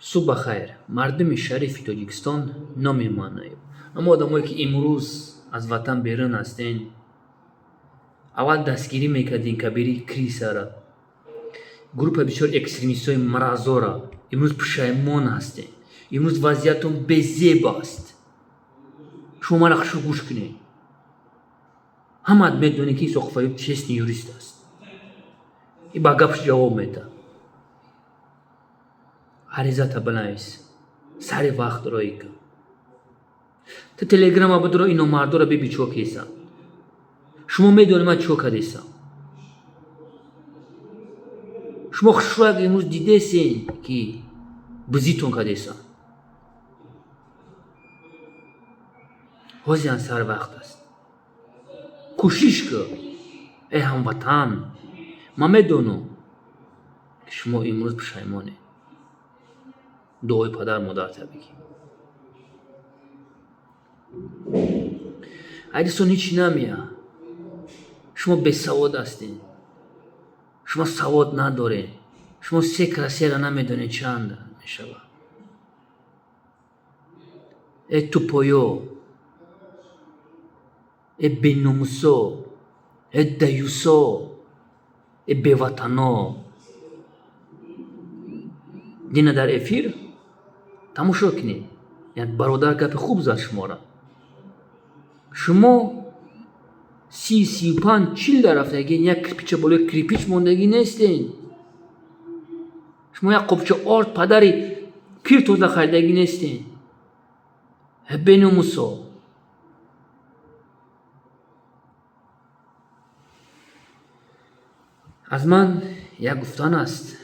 Субҳ ба хайр, мардуми шарифи Тоҷикистон, номи ман Наиб. Аммо одамое, ки имрӯз аз ватан берун ҳастен, аввал дастгирӣ мекардин Кабири Крисара, группа бисёр экстремистҳои маразора, имрӯз пушаймон ҳастен. Имрӯз вазъиятон безеб аст. Шумо мара хушрӯ гӯш кунед. Ҳамаат медонед, ки Исоқов Аюб честный юрист аст. И ба гапш ҷавоб медиҳад. Аризата бинавис, сари вақт роӣ кун. Ту телеграма бидро, ино мардоро биби, чо кесам. Шумо медонед, ман чо кардесам. Шумо хушрӯяк имрӯз дидесен, ки бизитон кардесам. Ҳозиан сар вақт аст. Кӯшиш кун, эй ҳамватан. Ман медонам, ки шумо имрӯз пушаймонед. Дуои падар модарта бигӣ. Айдисон ҳеч намея. Шумо бесавод ҳастед. Шумо савод надоред. Шумо се красера намедонед, чанд мешавад. Э тупоё, э беномусо, э даюсо, э беватано. Дина дар эфир тамошо кунед. Як бародар гапи хуб зад шуморо. Шумо 30, 35, 40 дар рафтагӣ, як кирпича болои кирпич мондагӣ нестен. Шумо як қопча орд падари кир тоза харидагӣ нестен. Э беномусо. Аз ман як гуфтан аст.